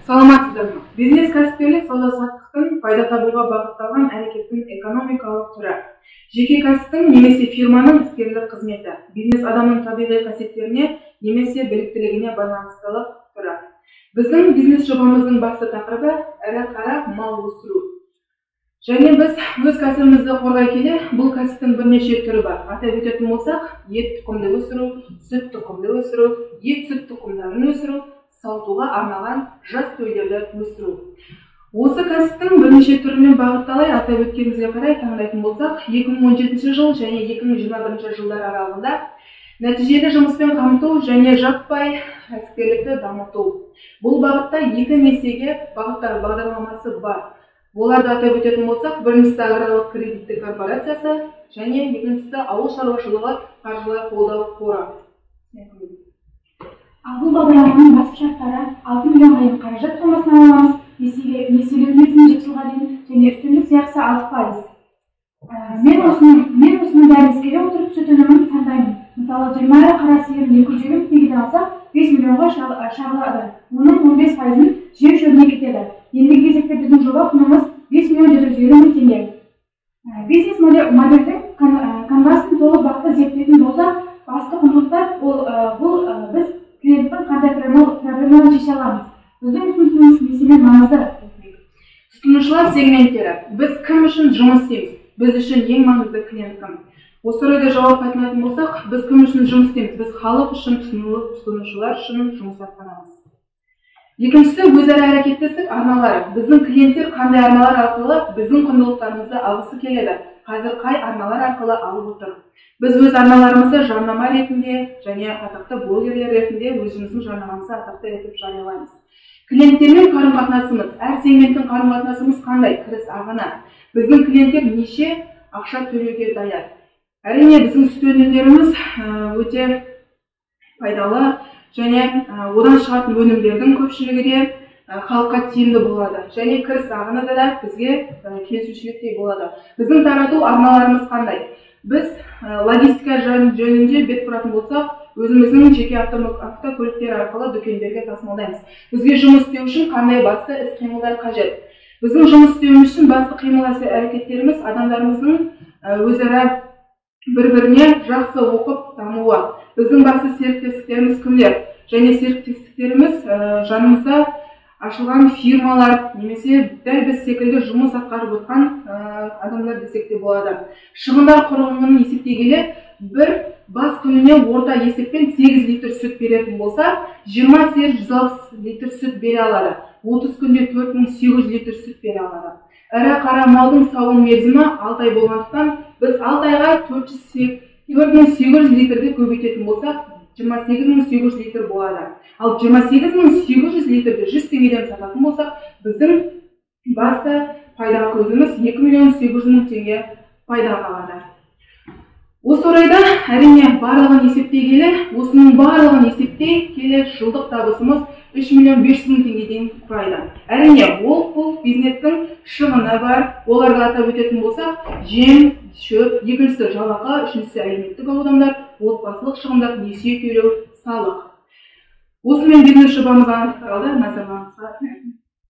Саламатсыздар ма? Бизнес кәсіпкерлік сауда-саттықтың пайда табуға бағытталған әрекеттің экономикалық түрі. Жеке кәсіптің немесе фирманың іскерлік қызметі. Бизнес адамның табиғи қасиеттеріне немесе біліктілігіне байланыстылық түрі. Біздің бизнес жобамыздың басты тақырыбы ірі қара мал өсіру. Және біз өз кәсібімізді қорғай келе, бұл кәсіптің бірнеше түрі бар. Атап өтетін болсақ, ет тұқымды өсіру, сүт тұқымды өсіру, ет сүт тұқымдарын өсіру, салтуға арналған жас төлдерді өсіру. Осы кәсіптің бірнеше түрімен бағытталай атап өткенімізге қарай таңдайтын болсақ, 2017 жыл және 2021 жылдар аралығында нәтижелі жұмыспен қамту және жаппай кәсіпкерлікті дамыту. Бұл бағытта екі несиеге бағыттар бағдарламасы бар. Оларды атап өтетін болсақ, біріншісі аграрлық кредиттік корпорациясы және екіншісі ауыл шаруашылығы қаржылай қолдау қоры. Ал бұл бағдарламаның басты шарттары 6 миллионға дейін қаражат сомасын ала аламыз, несиелеу мерзімі 7 жылға дейін және үстемдік сыйақысы 6%. Мен осының бәрін ескере отырып сүт өнімін таңдаймын. Мысалы, 20 ірі қара сиырын 250 мың теңгеден алсақ, 5 миллионға шағылады. Оның 15%-ын жем шөбіне кетеді. Ендігі кезекте біздің жоба құнымыз 5 миллион 150 мың теңге. Бизнес модельдің канвасын толық бағытта зерттейтін болсақ, басты құндылықтар бұл біз клиенттің қандай проблеманы шеше аламыз. Біздің ұсынысымыз несімен маңызды? Тұтынушылар сегменттері. Біз кім үшін жұмыс істейміз? Біз үшін ең маңызды клиент кім? Осы орайда жауап қайтаратын болсақ, біз кім үшін жұмыс істейміз? Біз халық үшін, тұтынушылар үшін жұмыс атқарамыз. Екіншісі өзара әрекеттестік арналары. Біздің клиенттер қандай арналар арқылы біздің құндылықтарымызды алғысы келеді? Қазір қай арналар арқылы алып отыр? Біз өз арналарымызды жарнама ретінде және атақты блогерлер ретінде өзіміздің жарнамамызды атақты етіп жариялаймыз. Клиенттермен қарым-қатынасымыз, әр сегменттің қарым-қатынасымыз қандай? Кіріс ағыны. Біздің клиенттер неше ақша төлеуге даяр? Әрине, біздің сүт өнімдеріміз өте пайдалы және одан шығатын өнімдердің көпшілігі де халыққа тиімді болады. Және кіріс ағыны да бізге келісушіліктей болады. Біздің тарату арналарымыз қандай? Біз логистика жөнінде бет бұратын болсақ, өзіміздің жеке автокөліктер арқылы дүкендерге тасымалдаймыз. Бізге жұмыс істеу үшін қандай басты іс-қимылдар қажет? Біздің жұмыс істеуіміз үшін басты қимыл әрекеттеріміз адамдарымыздың өзара бір-біріне жақсы оқып дамуы. Біздің басты серіктестіктеріміз кімдер? Және серіктестіктеріміз жанымызда ашылған фирмалар немесе дәл біз секілді жұмыс атқарып отқан адамдар десек те болады. Шығындар құрылымын есептей келе, бір бас күніне орта есеппен 8 литр сүт беретін болса, 20 сиыр 160 литр сүт бере алады. 30 күнде 4800 литр сүт бере алады. Ірі қара малдың сауын мерзімі 6 ай болғандықтан, біз 6 айға 4800 литрді көбейтетін болсақ, 28800 литр болады. Ал 28800 литрді 100 теңгеден сататын болсақ, біздің басты пайда көзіміз 2 миллион 800 мың теңге пайда қалады. Осы орайда, әрине, барлығын есептей келе, осының барлығын есептей келе жылдық табысымыз 3 миллион 500 мың теңгеден құрайды. Әрине, ол бұл бизнестің шығыны бар. Оларды атап өтетін болсақ, жем, шөп, екіншісі жалақы, үшіншісі әлеуметтік аудандар, отбасылық шығындар, несие төлеу, салық. Осымен бизнес жобамыз анықталды. Назарларыңызға рахмет.